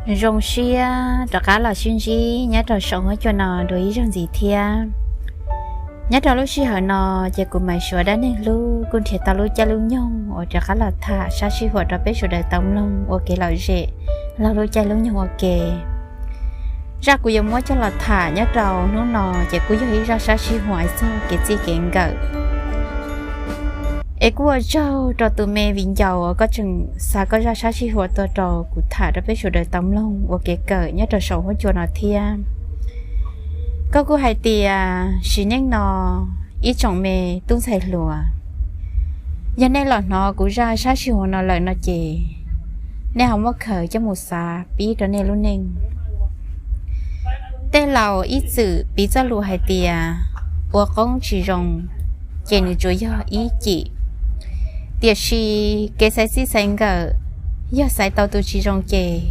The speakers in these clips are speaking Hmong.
Zoo siab rov qab los sib ntsib nyob rau saum huab cua no dua ib zaug ntxiv thiab. Nyob rau lub sij hawm no, ces kuv Maiv Suav dab neeg hlub kuj nrhiav tau lub caij lub nyoog uas rov qab los tham sab sij huam rau peb sawv daws tau mloog ua kev lom zem laug lub caij lub nyoog ua ke. Zaj kuv yuav muab coj los tham nyob rau hnub no ces kuj yog ib zaj sab sij huam txog kev txij kev nkawm. Es kuj ua tsaug rau tus me viv ncaus uas koj tseem xa koj zaj sab sij huam tuaj rau kuv tham rau peb sawv daws tau mloog ua kev kawm nyob rau saum huab cua no thiab. Koj kuj hais tias sim neej no ib tsoom me tub ntxhais hluas, yog nej los hnov kuv zaj sab sij huam no lawm no ces nej ho muab khaws coj mus xav pib rau nej lub neej. Tej laus ib txwm piv txoj lus hais tias ua qoob tsis zoo ces nws tsuas yog ib cim, tiam sis kev xaiv txij xaiv nkawm yog xaiv tau tus tsis zoo ces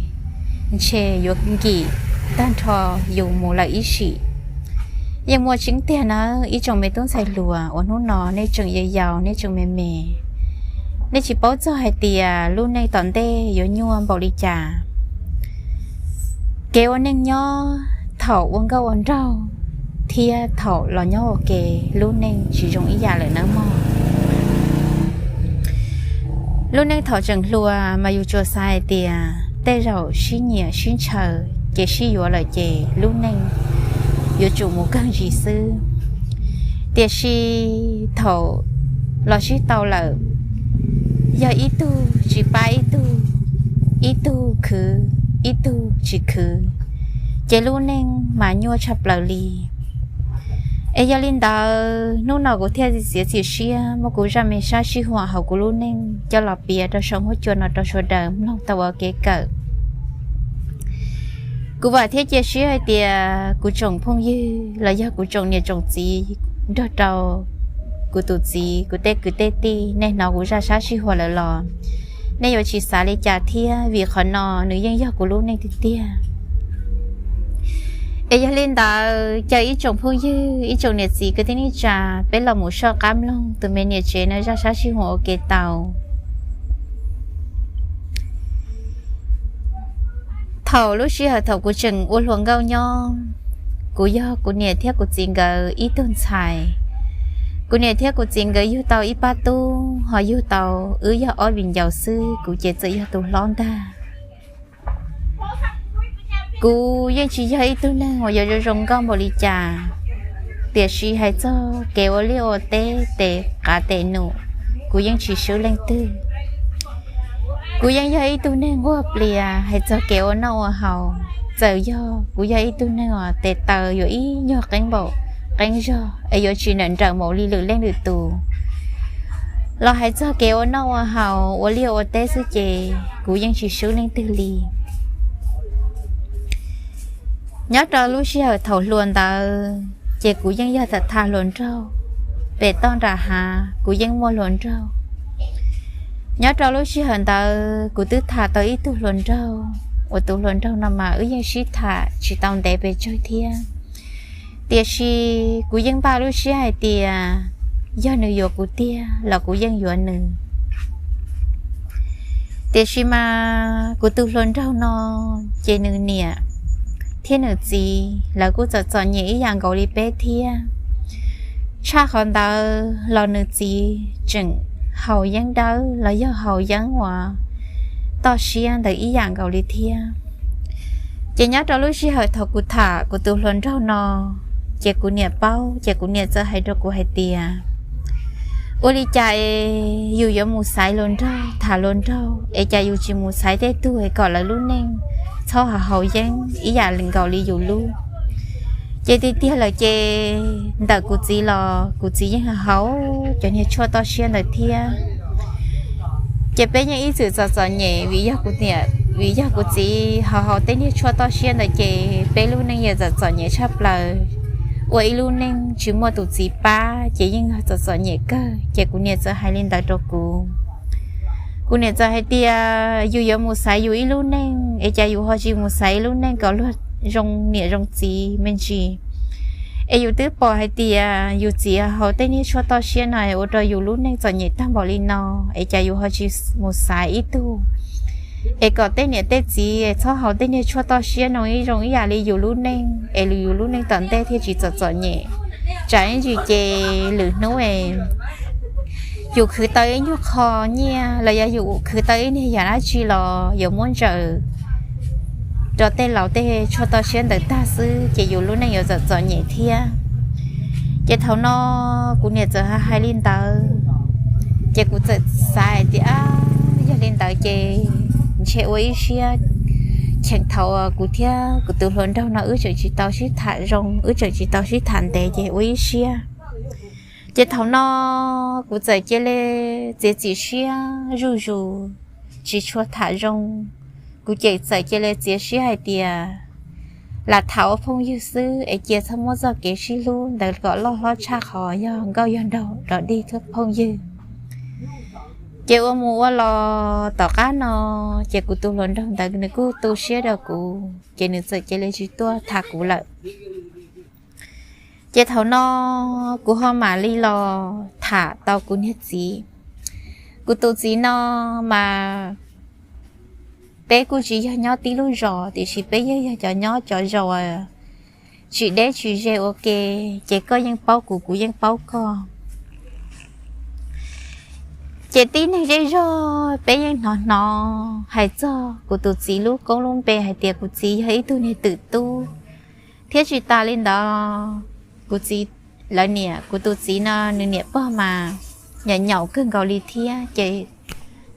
ntshe yuav nkim tag nrho yus mus lawm ib sim. Yeej muaj tseeb tiag nawb ib tsoom me tub ntxhais hluas uas hnub no nej tseem yau yau, nej tseem me me, nej tsis paub txog hais tias lub neej tom ntej yuav nyuaj npaum li cas. Kev ua neej nyob thaum ua nkauj ua nraug thiab thaum los nyob ua ke lub neej tsis zoo ib yam lawm nawb mog. Lub neej thaum tseem hluas mas yus tsuas xav hais tias tej zaum sib nyiam sib ntshaw ces sib yuav lawm ces lub neej yuav tsum mus kawg ntsis xwb. Tiam sis thaum los sib tau lawm, yog ib tug tsis pab ib tug, ib tug khwv ib tug tsis khwv, ces lub neej mas nyuaj tshaj plaws li. Es yog li ntawd hnub no kuv thiaj txiav txim siab muab kuv zaj me sab sij huam hauv kuv lub neej coj los piav rau saum huab cua no rau sawv daws mloog tau ua kev kawm. Kuv vam thiab cia siab hais tias kuv tsoom phooj ywg los yog kuv tsoom niam tsoom txiv nrog rau kuv tus txiv, kuv tej kwv tej tij, nej hnov kuv zaj sab sij huam lawm los nej yuav tsis xav li cas thiab, vim qhov no nws yeej yog kuv lub neej tiag tiag. Es yog li ntawd caw ib tsoom phooj ywg, ib tsoom niam txiv kwv tij neej tsa, peb los mus soj qab mloog tus me niam tsev no zaj sab sij huam ua ke tau. Thaum lub sij hawm thaum kuv tseem ua hluas nkauj nyob, kuv yog kuv niam thiab kuv txiv nkawd ib tug ntxhais. Kuv niam thiab kuv txiv nkawd yug tau ib pab tub, ho yug tau wb yog ob viv ncaus xwb, kuv ces txawm yog tus hlob ntag. Kuv yeej tsis yog ib tug neeg uas yuav zoo zoo nkauj npaum li cas, tiam sis hais txog kev ua liaj ua teb tes qav tes num, kuv yeej tsis swb leej twg. Kuv yeej yog ib tug neeg nquag plias hais txog kev ua noj ua haus. Txawm yog kuv yog ib tug neeg uas tes taw yuav ib nyuag qeeb npaum qeeb zog es yuav tsis nrawm nrawm npaum li lwm leej lwm tus, los hais txog kev ua noj ua haus ua liaj ua teb xwb ces kuv yeej tsis swb leej twg li. Nyob rau lub sij hawm thaum hluas ntawd ces kuv yeej yog tham tham hluas nraug, pem toj nram hav kuv yeej muaj hluas nraug. Nyob rau lub sij hawm ntawd kuv twb tham tau ib tug hluas nraug, uas tus hluas nraug no mas wb yeej sib tham tsis tau ntev pes tsawg thiab. Tiam sis kuv yeej npaj lub siab hais tias yog nws yuav kuv tiag los kuv yeej yuav nws. Tiam sis mas kuv tus hluas nraug no ces nws niam thiab nws txiv lawv kuj txom txom nyem ib yam nkaus li peb thiab. Tshaj qhov ntawd los nws txiv tseem haus yeeb dawb los yog haus yeeb uas toj siab ntawd ib yam nkaus li thiab. Ces nyob rau lub sij hawm thaum kuv tham kuv tus hluas nraug no, ces kuv niam paub ces kuv niam txawm hais rau kuv hais tias, ua li cas es yus yuav mus xaiv hluas nraug tham hluas nraug es cas yus tsis mus xaiv tej tug es kom lawv lub neej txhob haus haus yeeb ib yam nkaus li yus lub? Ces tiag tiag lawm ces ntawm kuv txiv los kuv txiv yeej haus cov niag tshuaj toj siab ntawd thiab. Ces peb yeej ib txwm txom txom nyem vim yog kuv niam, vim yog kuv txiv haus haus tej niag tshuaj toj siab ntawd ces peb lub neej yeej txom txom nyem tshaj plaws, ua ib lub neej tsis muaj tus txiv pab ces yeej txom txom nyem kawg. Ces kuv niam txawm hais li ntawd rau kuv. Kuv niam txawm hais tias yus yuav mus xaiv yus ib lub neej es cas yus ho tsis mus xaiv ib lub neej kom luag zoo niam zoo txiv me ntsis, es yus twb pom hais tias yus txiv haus tej niag tshuaj toj siab no ua rau yus lub neej txom nyem tag npaum li no, es cas yus ho tsis mus xaiv ib tug es kom tej niam tej txiv txhob haus tej niag tshuaj toj siab no ib zoo ib yam li yus lub neej, es yus lub neej tom ntej thiaj tsis txom txom nyem. Tsam ib ntsis ces lwm hnub es yus khwv tau ib nyuag qho nyiaj los yog yus khwv tau ib niag yam dab tsi los yuav muab ntsaws rau tej laus tej tshuaj toj siab ntawd tag xwb ces yus lub neej yuav txom txom nyem thiab. Ces thaum no kuv niam txawm hais li ntawd, ces kuv txawm xav hais tias, yog li ntawd ces ntshe ua ib siab, cheem thaum kuv thiab kuv tus hluas nraug no wb tseem tsis tau sib tham zoo, wb tseem tsis tau sib tham ntev ces ua ib siab. Ces thaum no kuv txawm cia li txiav txim siab zuj zus, tsis tshua tham zoo. Kuv ces txawm cia li txiav siab hais tias lam tham ua phooj ywg xwb es cia txhob muab txoj kev sib hlub ntawd kom loj hlob tshaj qhov yog nkauj yog nraug rov dig phooj ywg. Ces ua mus ua los tom qab no, ces kuv tus hluas nraug ntawd nws kuj tu siab rau kuv ces nws txawm cia li tsis tuaj tham kuv lawm. Ces thaum no kuv ho mam li los tham tau kuv niag txiv. Kuv tus txiv no mas peb kuj tsis yog nyob tib lub zos tiam sis peb yeej yog cov nyob cov zos tsis deb tsis ze ua ke, ces koj yeej paub kuv, kuv yeej paub koj. Ces tib neeg zej zog peb yeej hnov hnov hais txog kuv tus txiv lub koob lub npe hais tias kuv txiv yog ib tug niag twm tub, thiab tsis tas li ntawd, kuv txiv, lawv niam, kuv tus txiv no nws niam pog mas nyaum nyaum kawg nkaus li thiab ces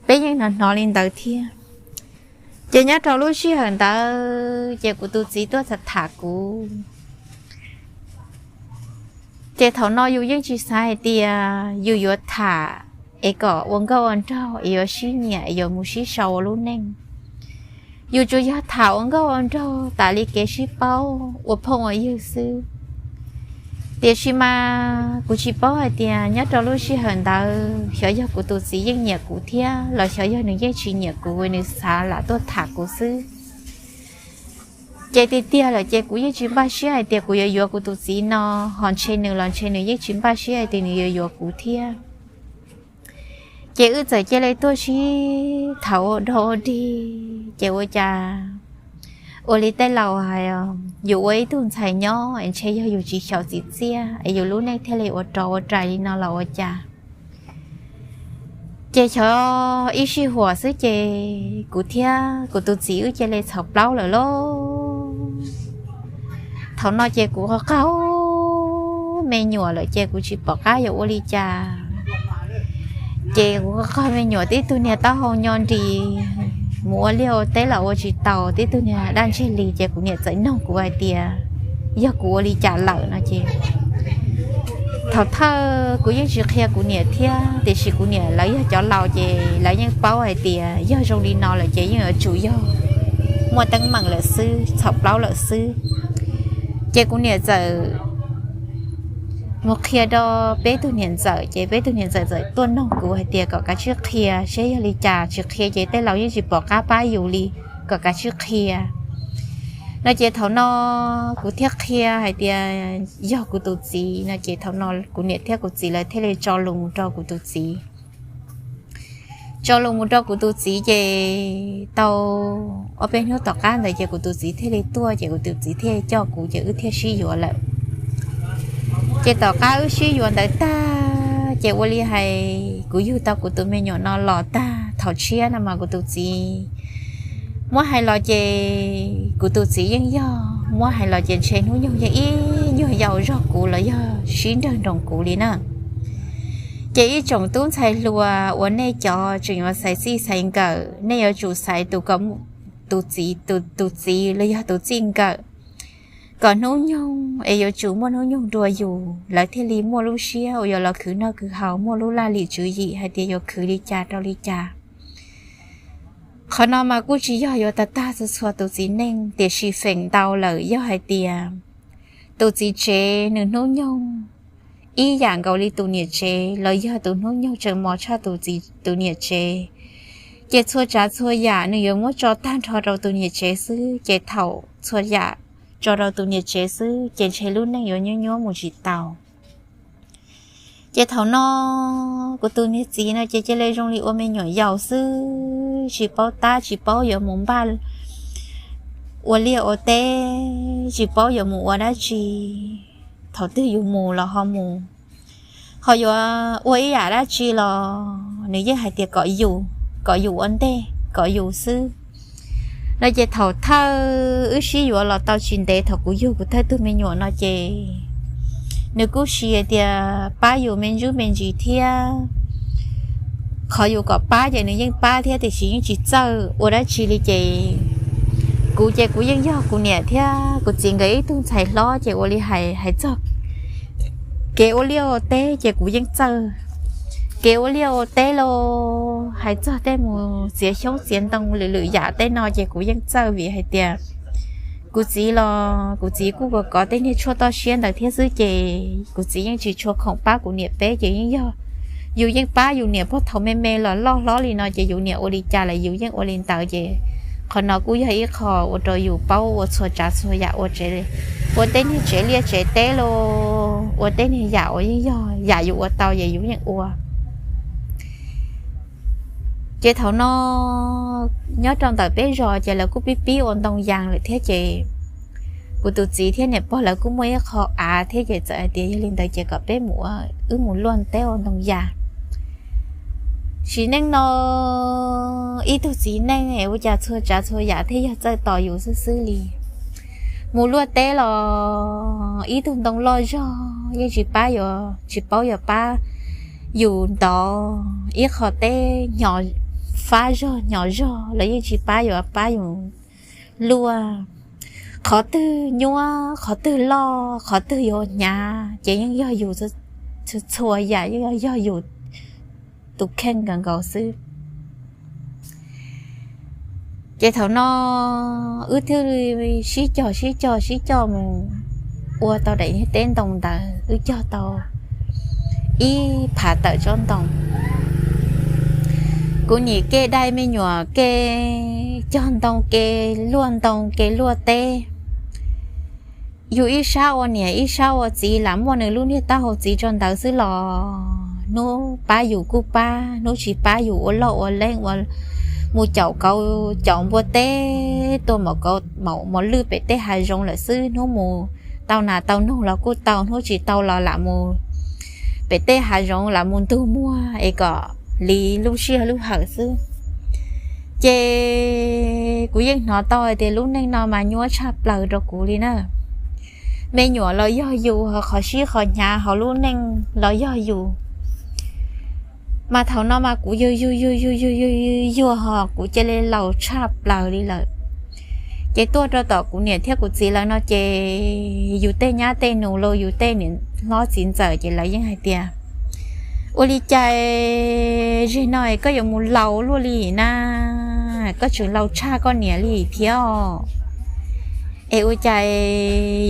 peb yeej hnov hnov li ntawd thiab. Ces nyob rau lub sij hawm ntawd ces kuv tus txiv tuaj tham kuv. Ces thaum no yus yeej tsis xav hais tias yus yuav tham es kom ua nkauj ua nraug es yuav sib nyiam es yuav mus sib sau ua lub neej. Yus tsuas yog tham ua nkauj ua nraug tas li kev sib paub ua phooj ua ywg xwb. Tiam sis mas kuv tsis paub hais tias nyob rau lub sij hawm ntawd xyov yog kuv tus txiv yeej nyiam kuv thiab los xyov yog nws yeej tsis nyiam kuv, nws xav lam tuaj tham kuv xwb. Ces tiag tiag lawm ces kuv yeej tsis npaj siab hais tias kuv yuav yuav kuv tus txiv no, ho ntshe nws los ntshe nws yeej tsis npaj siab hais tias nws yuav yuav kuv thiab. Ces wb txawm cia li tuaj sib tham ua dog ua dig, ces ua cas ua li tej laus hais, yus ua ib tug ntxhais nyob es ntshe yog yus tsis xyaum txim txiaj es yus lub neej thiaj li ua rov ua rais li no los ua cas. Ces xyov ib sij huam xwb ces kuv thiab kuv tus txiv wb cia li txhaum plaub lawm lauj. Thaum no ces kuv qaug qaug me nyuam lawm ces kuv tsis pom qab yuav ua li cas. Ces kuv qaug qaug me nyuam, tib tug niag taub hau nyo nris mus ua liaj ua teb los ua tsis taus, tib tug niag daj ntseg li, ces kuv niam txawm nug kuv hais tias yog kuv ua li cas lawm no ces thaum thawj kuv yeej tsis qhia kuv niam thiab, tiam sis kuv niam lawv yog cov laus ces lawv yeej paub hais tias yog zoo li no lawm ces yeej yuav tsum yog muaj teeb meem lawm xwb, txhaum plaub lawm xwb. Ces kuv niam txawm mus qhia rau peb tug niam ntxawm, ces peb tug niam ntxawm txawm tuaj nug kuv hais tias kom kav tsij qhia seb yog li cas, tsis qhia ces tej laus yeej tsis pom qab pab yus li, kom kav tsij qhia no ces thaum no kuv thiaj qhia hais tias yog kuv tus txiv no ces thaum no kuv niam thiab kuv txiv lawv thiaj li tso lus mus rau kuv tus txiv. Tso lus mus rau kuv tus txiv ces tau ob peb hnub tom qab ntawd ces kuv tus txiv thiaj li tuaj, ces kuv tus txiv thiaj li coj kuv ces wb thiaj sib yuav lawm. Ces tom qab wb sib yuav ntawd tag ces ua li hais kuv yug tau kuv tus me nyuam no los tag thaum tshiab no mas kuv tus txiv, muab hais los ces kuv tus txiv yeej yog, muab hais los ces ntshe hnub nyoog yeej ib nyuag yau zog kuv los yog sib nrawg nroos kuv li na. Ces ib tsoom tub ntxhais hluas uas nej cov tseem yuav xaiv txij xaiv nkawm, nej yuav tsum xaiv tus kom tus txiv, tus txiv los yog tus txij nkawm kom hnub nyoog es yuav tsum muaj hnub nyoog dua yus, lawv thiaj li muaj lub siab uas yuav los khwv noj khwv haus, muaj lub laj lim tswv yim hais tias yuav khwv li cas rau li cas. Qhov no mas kuj tsis yog yuav tag tag txhua txhua tus txiv neej, tiam sis feem ntau lawm yog hais tias tus txiv tsev nws hnub nyoog ib yam nkaus li tus niam tsev los yog tus hnub nyoog tseem mos tshaj tus txiv, tus niam tsev, ces txhua tsav txhua yam nws yuav muab tso tag nrho rau tus niam tsev xwb, ces thaum txhua yam tso rau tus niam tsev xwb ces ntshe lub neej yuav nyuab nyuab mus tsis tau. Ces thaum no kuv tus niag txiv no ces cia li zoo li ua me nyuam yaus xwb. tsis paub tab, tsis paub yuav mus npaj ua liaj ua teb, tsis paub yuav mus ua dab tsi. Thaum twg yus mus los ho mus, ho yuav ua ib yam dab tsi los nws yeej hais tias kom yus, kom yus ua ntej, kom yus xwb no. Ces thaum thawj wb sib yuav los tau tsis ntev, thaum kuv yug kuv thawj tug me nyuam no ces nws kuj siv hais tias pab yus me ntsuj me ntsis thiab. Qhov yus kom pab ces nws yeej pab thiab, tiam sis yeej tsis txawj ua dab tsi li. Ces kuv ces kuv yeej yog kuv niam thiab kuv txiv nkawd ib tug ntxhais hlob, ces ua li hais, hais txog kev ua liaj ua teb ces kuv yeej txawj. Kev ua liaj ua teb los hais txog tej mus txiav xyoob txiav ntoo lwm lwm yam tej no ces kuv yeej txawj, vim hais tias kuv txiv los kuv txiv kuj kov kov tej niag tshuaj toj siab ntawd thiab xwb, ces kuv txiv yeej tsis tshua khoom pab kuv niam peb, ces yeej yog yus yeej pab yus niam puag thaum me me los loj hlob li no, ces yus niam ua li cas los yus yeej ua li ntawd. Ces qhov no kuj yog ib qho ua rau yus paub ua txhua tsav txhua yam, ua tsev, ua tej niag tsev liaj tsev teb los ua tej niag yam uas yeej yog yam yus ua tau ces yus yeej ua. Ces thaum no nyob rau ntawm peb zos ces lawv kuj pib pib ua ntoo yas lawm thiab, ces kuv tus txiv thiab niam pog lawv kuj muaj ib qho av thiab, ces txawm hais tias yog li ntawd ces kom peb mus ua, wb mus luaj teb ua ntoo yas. Sim neej no ib tug txiv neej es ua cas txhua tsav txhua yam thiaj yog txawj tos yus xwb xwb li. Mus luaj teb los ib tug ntoo loj zog yeej tsis pab yuav, tsis paub yuav pab yus ntov ib qho teb, fab zog hnyo zog los yeej tsis pab yuav pab yus luaj. Qhov twg nyuaj, qhov twg loj, qhov twg yuav hnyav ces yeej yog yus, txhua yam yeej yog yus tus kheej nkaus nkaus xwb. Ces thaum no wb thiaj li sib cog sib cog sib cog mus ua tau daim teb ntoo ntawd, wb cog tau ib phav tawm tsob ntoo. Kuv nim ke dai me nyuam, ke cog ntoo, ke luaj ntoo, ke luaj teb. Yus ib sab ua niam ib sab ua txiv, lam muaj nws lub niag taub hau txiv rau ntawd xwb los hnub pab yus kuj pab, hnub tsis pab yus ua loj ua leeb ua, mus caum kauv caum npua teb, tua mov lwj pem tej hav zoov lawm xwb. Hnub mus tau nas tau noog los kuj tau, hnub tsis tau los lam mus pem tej hav zoov lam mus ntug muag es kom li lub sij hawm lub hawm xwb. Ces kuv yeej hnov tau hais tias lub neej no mas nyuaj tshaj plaws rau kuv li na. Me nyuam los yog yus, qhov sib qhov hnyav hauv lub neej los yog yus. Mas thaum no mas kuv yug yug yug yug yug yug yug ho kuv cia li laus tshaj plaws li lawm. Ces tuaj rau tom kuv niam thiab kuv txiv lawv no ces yus tej nyab tej nus los yus tej niam hlob txiv ntxawm ces lawv yeej hais tias, ua li cas zig no koj yuav mus laus luaj li na, koj tseem laus tshaj koj niam li thiab os. Es ua cas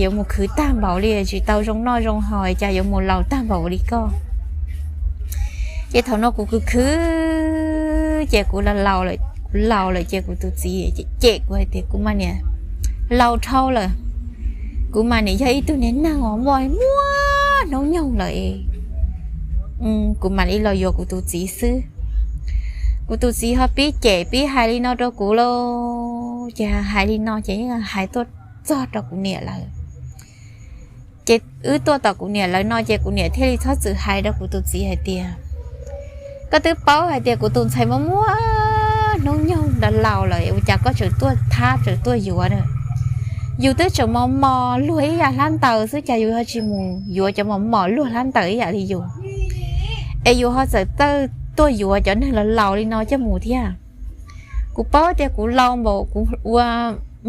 yuav mus khwv tag npaum li, tsis tau zoo noj zoo haus cas yuav mus laus tag npaum li koj. Ces thaum no kuv khwv khwv ces kuv laus lawm ces kuv tus txiv cem kuv hais tias kuv mas niam laus dhau lawm, kuv mas niam yog ib tug niag neeg uas muaj muaj hnub nyoog lawm, kuv mam li los yuav kuv tus txiv xwb. Kuv tus txiv ho pib cem pib hais li no rau kuv lauj, ces hais li no ces yeej hais tuaj txog rau kuv niam lawv. Ces wb tuaj tom kuv niam lawv no ces kuv niam thiaj li txhob txwm hais rau kuv tus txiv hais tias, koj twb paub hais tias kuv tus ntxhais muaj muaj hnub nyoog laus lawm ua cas koj tseem tuaj thab tseem tuaj yuav na. Yus twb tseem mos mos luag ib yam hlab ntaws xwb cas yus ho tsis mus yuav cov mos mos luag hlab ntaws ib yam li yus, es yus ho txawm txawj tuaj yuav cov neeg laus laus li no coj mus thiab. Kuv paub tias kuv laus npaum kuv ua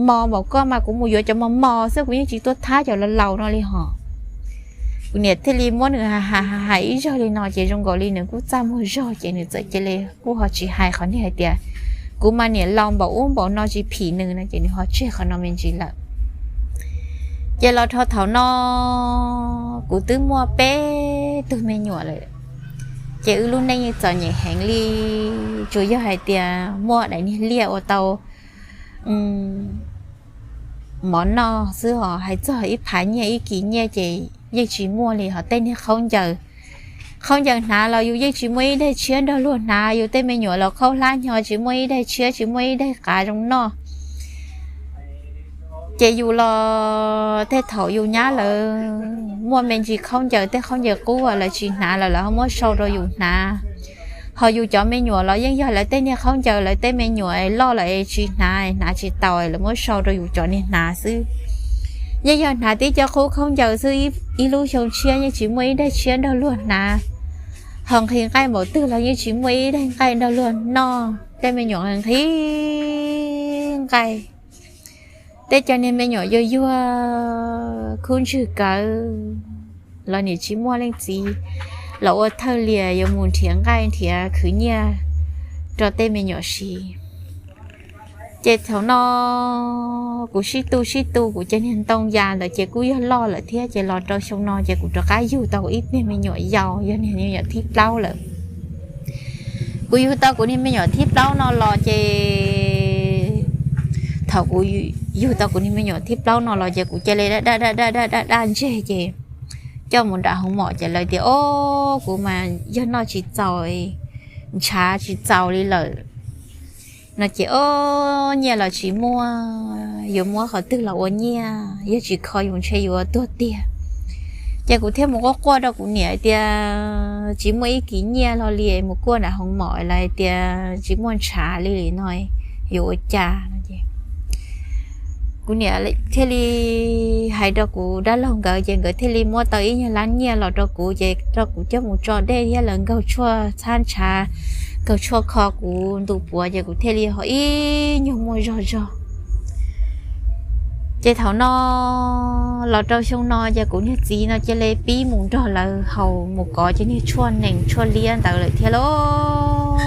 mos npaum koj mas kuv mus yuav cov mos mos xwb, kuv yeej tsis tuaj thab cov laus laus no li hos. Kuv niam thiaj li muab nws hais hais ib zaug li no ces zoo nkaus li nws kuj txaj muag zog ces nws txawm cia li kuj ho tsis hais qhov niag hais tias kuv mas niam laus npaum ub npaum no tsis phim nws no ces nws ho tseg qhov no me ntsis lawm. Ces los rau thaum no kuv twb muaj peb tug me nyuam lawm, ces wb lub neej yeej txom nyem heev li, tsuas yog hais tias muaj daim niag liaj ua tau mov noj xwb os, hais txog ib phav nyiaj ib kis nyiaj ces yeej tsis muaj li, ho tej niag khaub ncaws khaub ncaws hnav los yus yeej tsis muaj ib daim tshiab nrog luag hnav, yus tej me nyuam los khaub hlab hnyo tsis muaj ib daim tshiab tsis muaj ib daim qav zoo noj. Ces yus los tej thaum yus nyab lawv muaj me ntsis khaub ncaws, tej khaub ncaws qub lawv tsis hnav lawm lawv ho muab sau rau yus hnav. Ho yus cov me nyuam los yeej yog lawv tej niag khaub ncaws, lawv tej me nyuam loj lawm es tsis hnav, hnav tsis taus lawv muab sau rau yus cov niag hnav xwb. Yeej yog hnav tib co qub khaub ncaws xwb, ib lub xyoo tshiab yeej tsis muaj ib daim tshiab nrog luag hnav. Ho nqhis nqaij npaum twg los yeej tsis muaj ib daim nqaij nrog luag noj, tej me nyuam nqhis nqaij. Tej cov niag me nyuam yuag yuag khub ntswg kawv los nim tsis muaj leej txiv los ua thawj lias yuav mus nrhiav nqaij nrhiav khwv nyiaj rau tej me nyuam siv. Ces thaum no kuv sib tu sib tu, kuv cov niag ntoo yas ntawd ces kuj yog loj lawm thiab, ces los rau xyoo no ces kuv rov qab yug tau ib niag me nyuam yaus, yog niag me nyuam thib plaub lawm. Kuv yug tau kuv niag me nyuam thib plaub no los ces, thaum kuv yug tau kuv niag me nyuam thib plaub no los ces kuv cia li daj daj daj daj daj daj ntseg ces coj mus nram hoov mom ces lawv tias, o, kuv mas yog noj tsis txaus, ntshav tsis txaus li lawm no ces, o, nyiaj los tsis muaj, yuav muab qhov twg los ua nyiaj, yog tsis kho yus ntshe yuav tuag tiag. Ces kuv thiaj mus quaj quaj rau kuv niam tias tsis muaj ib kis nyiaj hlo li, mus kuaj nram hoov mom lawv tias tsis muaj ntshav li no, yuav ua cas no es kuv niam thiaj li hais rau kuv dab laug nkawd ces nkawd thiaj li muab tau ib nyuag lab nyiaj los rau kuv ces rau kuv coj mus tso dej thiab lawv nkaug tshuaj txhab ntshav, nkaug tshuaj kho kuv ntu puav ces kuv thiaj li ho ib nyuag muaj zog zog. Ces thaum no los rau xyoo no ces kuv niag txiv no cia li pib mus nrog lawv haus mus kov cov niag tshuaj nees tshuaj liab ntawd lawm thiab lauj.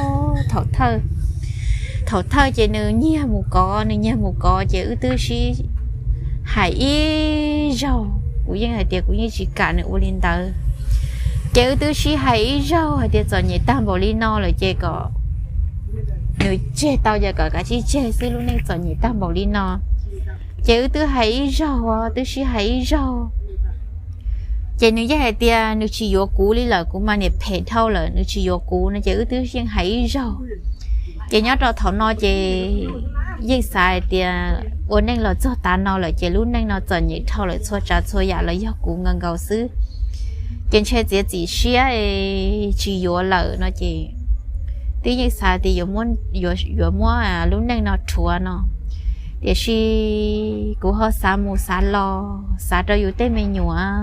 Thaum thawj ces nws nyiag mus kov, nws nyiag mus kov ces wb twb sib hais ib zaug, kuv yeej hais tias kuv yeej tsis kam nws ua li ntawd. Ces wb twb sib hais ib zaug hais tias txom nyem tag npaum li no lawm ces kom nws tseg tau ces kom kav tsij tseg xwb, lub neej txom nyem tag npaum li no. Ces wb twb hais ib zaug, twb sib hais ib zaug. Ces nws yeej hais tias nws tsis yuav kuv li lawm, kuv mas niam phem dhau lawm, nws tsis yuav kuv no ces wb twb yeej hais ib zaug. Ces nyob rau thaum no ces yeej xav hais tias ua neej los txog tav no lawm ces lub neej no txom nyem dhau lawm, txhua tsav txhua yam los yog kuv nkaus nkaus xwb. Ces ntshe txiav txim siab tsis yuav lawm no ces twb yeej xav tias yuav muab lub neej no rhuav no. Tiam sis kuv ho xav mus xav los xav rau yus tej me nyuam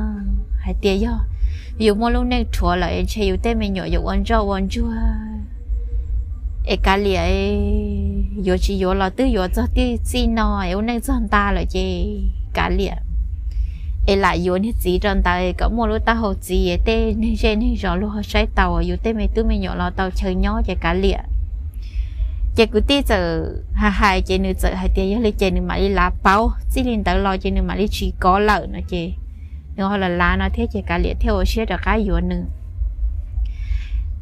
hais tias yog yus muab lub neej rhuav lawm es ntshe yus tej me nyuam yuav ua ntsoj ua ntsuag es kav liam, yuav tsis yuav los twb yuav txog txij no es ua neej txog nta lawm ces kav liam, es lam yuav niag txiv rau ntawd kom muaj lub taub hau txiv, tej neeg zej neeg zos luag ho saib taus, yus tej me tub me nyuam los tau chaw nyob ces kav liam. Ces kwv tij txawm hais hais ces nws txawm hais tias yog li ces nws mam li lav pauv, txij li ntawd los ces nws mam li tsis kov lawm no ces nws ho los lav no thiab ces kav liam thiaj ua siab rov qab yuav nws.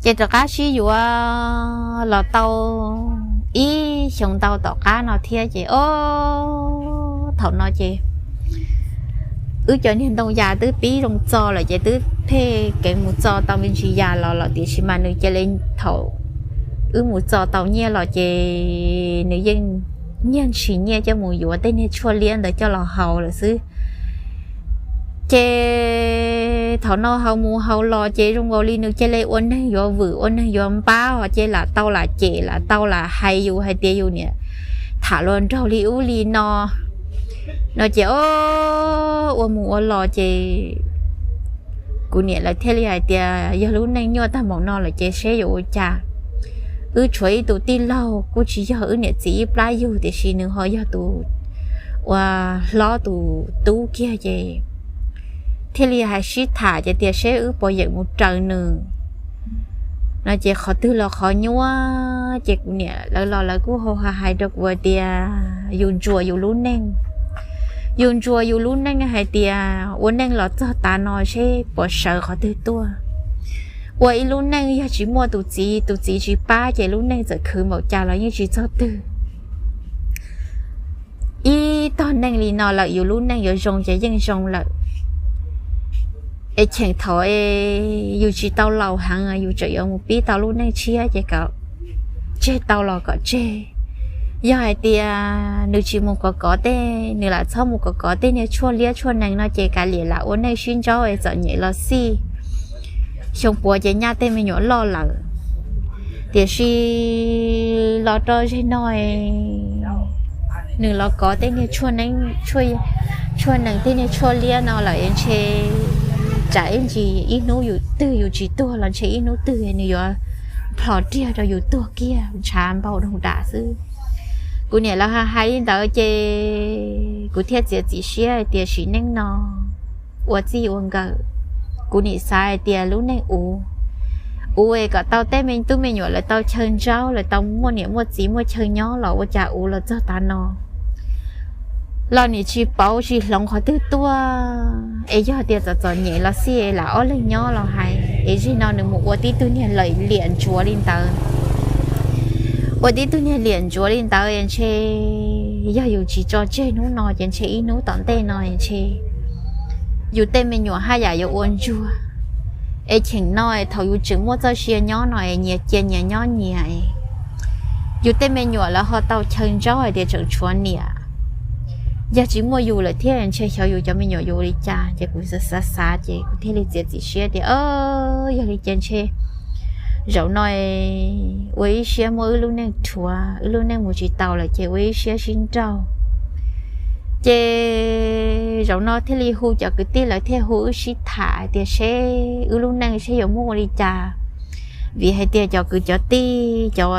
Ces rov qab sib yuav los tau ib xyoo ntau tom qab no thiab ces o, thaum no ces wb cov niag ntoo yas twb pib zoo txo lawm ces twb pheej keev mus txo tau me ntsis yas los lawm, tiam sis mas nws cia li, thaum wb mus txo tau nyiaj los ces nws yeej nyiag ntshis nyiaj coj mus yuav tej niag tshuaj liab ntawd coj los haus lawm xwb. Ces thaum no haus mus haus los ces zoo nkaus li nws cia li ua neeg yuav vwm ua neeg yuav npab os, ces lam tau lam cem lam tau lam hais yus hais tias yus niam tham luag nraug li ub li no no ces o, ua mus ua los ces kuv niam lawv thiaj li hais tias yog lub neej nyuaj tag npaum no lawm ces seb yuav ua cas. Wb tshuav ib tug tij laug kuj tsis yog wb niam txiv ib plab yug, tiam sis nws ho yog tus uas hlob tus tub kiag ces thiaj li hais sib tham ces tias seb wb puas yeem mus raws nws no ces qhov twg los qhov nyuaj. Ces kuv niam lawv los lawv kuj hais hais rau kuv tias yus ntsuas yus lub neej, yus ntsuas yus lub neej hais tias ua neej los txog tav no seb puas sawv qhov twg tuaj. Ua ib lub neej yog tsis muaj tus txiv, tus txiv tsis pab ces lub neej txawm khwv npaum cas los yeej tsis txog twg. Ib tog neej li no lawm yus lub neej yuav zoo ces yeej zoo lawm. Es cheem thaum yus tsis tau laus heev yus tseem yuav mus pib tau lub neej tshiab ces kom tseg tau los kom tseg. Yog hais tias nws tsis mus kov kov tej, nws lam txhob mus kov kov tej niag tshuaj liab tshuaj nees no ces kav liam lam ua neej sib nraub es txom nyem los xij. Xyoo puav ces nyaj tej me nyuam loj lawm. Tiam sis los rau zeg no nws los kov tej niag tshuaj nees tej niag tshuaj liab no lawm es ntshe tsam ib ntsis ib hnub yus twg yus tsis tuag los ntshe ib hnub twg nws yuav plhos riag rau yus tuag kiag ntshav npau doog dam xwb. Kuv niam lawv hais li ntawd ces kuv thiaj txiav txim siab hais tias sim neej no ua txij ua nkawm. Kuv nim xav hais tias lub neej uv, uv es kom tau tej me tub me nyuam lawv tau chaw ntsaub, lawv tau muaj niam muaj txiv muaj chaw nyob los ua cas uv los txog tav no los nim tsis pauv tsis hloov qhov twg tuaj. Es yog tias txom txom nyem los xij lam ob leeg nyob los hais, es zeg no nws mus ua tib tug niag liam ntsuav li ntawd. Ua tib tug niag liam ntsuav li ntawd es ntshe yog yus tsis tso tseg hnub no ces ntshe ib hnub tom ntej no es ntshe yus tej me nyuam haj yam yuav ua ntsuag. Es cheem no es thaum yus tseem muaj txoj sia nyob no es nyias cia nyias nyob nyias, yus tej me nyuam lawv ho tau chaw ntsaub hais tias tseem tshuav niam. Yog tsis muaj yus lawm thiab ntshe xyov yus cov me nyuam yuav ua li cas. Ces kuv xav xav ces kuv thiaj li txiav txim siab tias, yog li ces ntshe zaum no ua ib siab muab wb lub neej rhuav, wb lub neej mus tsis tau lawm ces ua ib siab sib nrauj. Ces zaum no thiaj li hu cov kwv tij lawv thiaj hu wb sib tham tias seb wb lub neej seb yuav muaj ua li cas. Vim hais tias cov kwv cov tij cov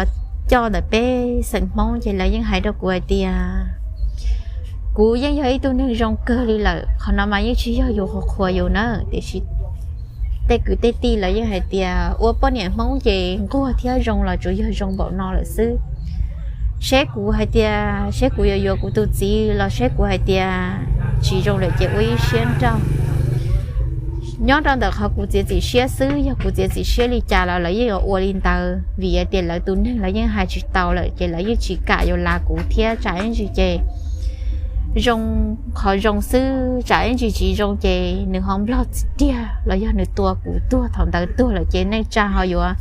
coj ntawm peb xeem Hmoob ces lawv yeej hais rau kuv hais tias kuv yeej yog ib tug neeg zoo kawg li lawm. Qhov no mas yeej tsis yog yus qhuas qhuas yus na, tiam sis tej kwv tej tij lawv yeej hais tias ua poj niam Hmoob ces nquag thiab zoo los tsuas yog zoo npaum no lawm xwb. Seb kuv hais tias seb kuv yuav yuav kuv tus txiv los seb kuv hais tias tsis zoo lawm ces ua ib siab nrauj. Nyob rau ntawm qhov kuv txiav txim siab xwb, yog kuv txiav txim siab li cas los lawv yeej yuav ua li ntawd, vim tias lawv tus neeg lawv yeej hais tsis tau lawm ces lawv yeej tsis kam yuav lav kuv thiab. Tsam ib ntsis ces zoo qhov zoo xwb, tsam ib ntsis tsis zoo ces nws ho nplog tiag los yog nws tua kuv tuag, thaum ntawd tuag lawm ces neej tsa ho yuav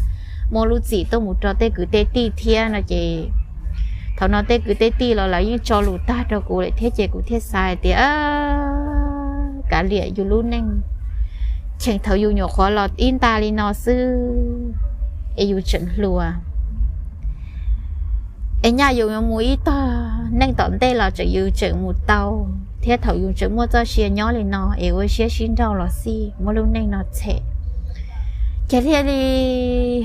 muaj lub txim tuaj mus rau tej kwv tej tij thiab no ces thaum no tej kwv tej tij los lawv yeej tso lus tag rau kuv lawm thiab ces kuv thiaj xav hais tias kav liam yus lub neej, cheem thaum yus nyuam qhuav los ib nta li no xwb es yus tseem hluas. Es nyaj yus yuav mus ib tog neej tom ntej los tseem yus tseem mus tau, thiab thaum yus tseem muaj txoj sia nyob li no es ua siab sib nrauj los xij muab lub neej no txhem. Ces thiaj li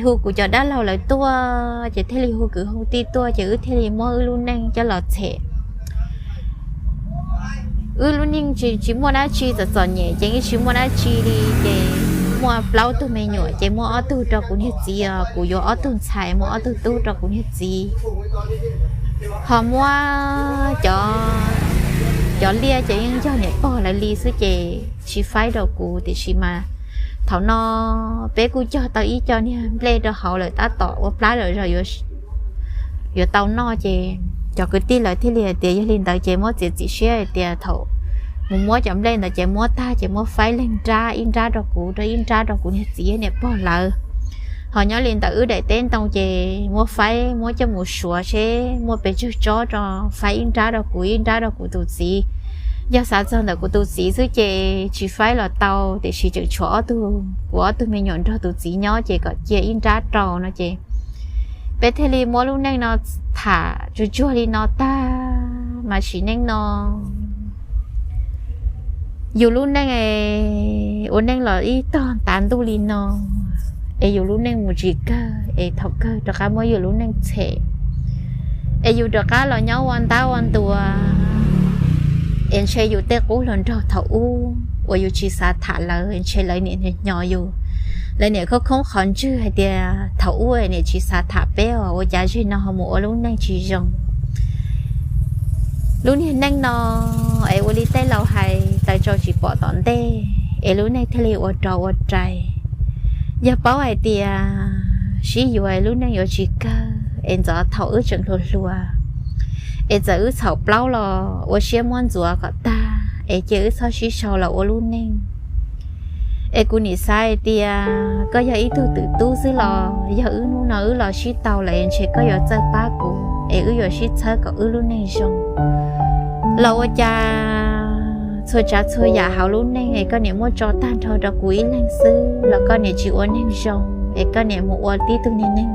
hu kuv cov dab laug lawv tuaj, ces thiaj li hu kwv hu tij tuaj, ces wb thiaj li muab wb lub neej coj los txhem. Wb lub neej tsis tsis muaj dab tsi, txom txom nyem ces wb tsis muaj dab tsi li, ces muaj plaub tug me nyuam, ces muaj ob tug rau kuv niag txiv os, kuv yuav ob tug ntxhais, muaj ob tug tub rau kuv niag txiv. Ho muab cov, cov liaj ces yeej yog niam pog lawv li xwb ces tsis faib rau kuv, tiam sis mas thaum no peb kuj cog tau ib co niag nplej rau hauv lawm, tab tom ua plab lawm zog yuav tau noj, ces cov kwv tij lawv thiaj li hais tias yog li ntawd ces muab txiav txim siab hais tias thaum mus muab cov nplej ntawd ces muab tag ces muab faib leeg nrab, ib nrab rau kuv, rau ib nrab rau kuv niag txiv niam pog lawv. Ho nyob li ntawm wb daim teb ntoo ces muab faib muab coj mus suav seb muaj pes tsawg tsob rau, faib ib nrab rau kuv, ib nrab rau kuv tus txiv. Yog xav txog ntawm kuv tus txiv xwb ces tsis faib los tau, tiam sis tseem tshuav ob tug, kuv ob tug me nyuam nrog tus txiv nyob ces kom cia ib nrab rau no ces peb thiaj li muab lub neej no tham tsuag tsuag li no tag. Mas sim neej no yus lub neej ua neej los ib tog tav ntuj li no, es yus lub neej mus tsis kawg es thaum kawg rov qab muab yus lub neej txhem, es yus rov qab los nyob ua ntab ua ntua, es ntshe yus tej qub hluas nraug thaum ub uas yus tsis xav tham lawv ntshe lawv niam hnyo yus, lawv niam khoob khoob qhov ntswg hais tias thaum ub niam tsis xav tham peb os, ua cas zeg no ho mus ua lub neej tsis zoo. Lub niag neej no es ua li tej laus hais, taws tsau tsis pom tom ntej, es lub neej thiaj li ua rog ua rais. Yog paub hais tias sib yuav lub neej yuav tsis kawg, es ntxov thaum wb tseem hluas hluas, es txawm wb txhaum plaub los ua siab muab ntxuav kom tag, es cia wb txhob sib sau los ua lub neej. Es kuv nim xav hais tias koj yog ib tug twm tub xwb los yog wb hnub no wb los sib tau lawm ntshe koj yuav txawj pab kuv es wb yuav sib txhawb kom wb lub neej zoo. Los ua cas txhua tsav txhua yam hauv lub neej es koj niam muab tso tag nrho rau kuv ib leeg xwb los koj niam tsis ua neeg zoo, es koj niam mus ua tib tug niag neeg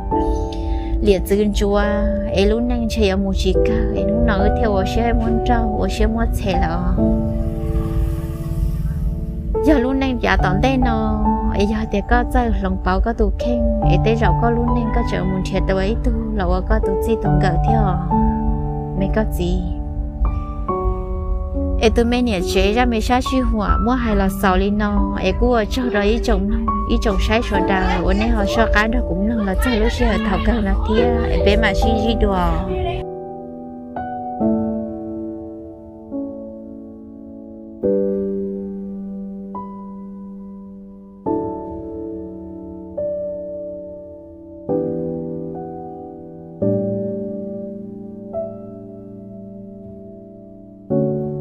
liam txwv ntsuav, es lub neej ntshe yuav mus tsis kawg, es hnub no wb thiaj ua siab muab nrauj ua siab muab txhem lawm. Yog lub neej yav tom ntej no, es yog tias koj txawj hloov pauv koj tus kheej, es tej zaum koj lub neej koj tseem mus nrhiav tau ib tug los ua koj tus txij tus nkawm thiab os me koj txiv. Es tus me niam tsev zaj me sab sij huam muab hais los xaus li no, es kuj ua tsaug rau ib tsoom mloog ib tsoom saib sawv daws uas nej ho soj qab nrog kuv mloog los txog lub sij hawm thaum kawg no thiab, es peb mam sib ntsib dua.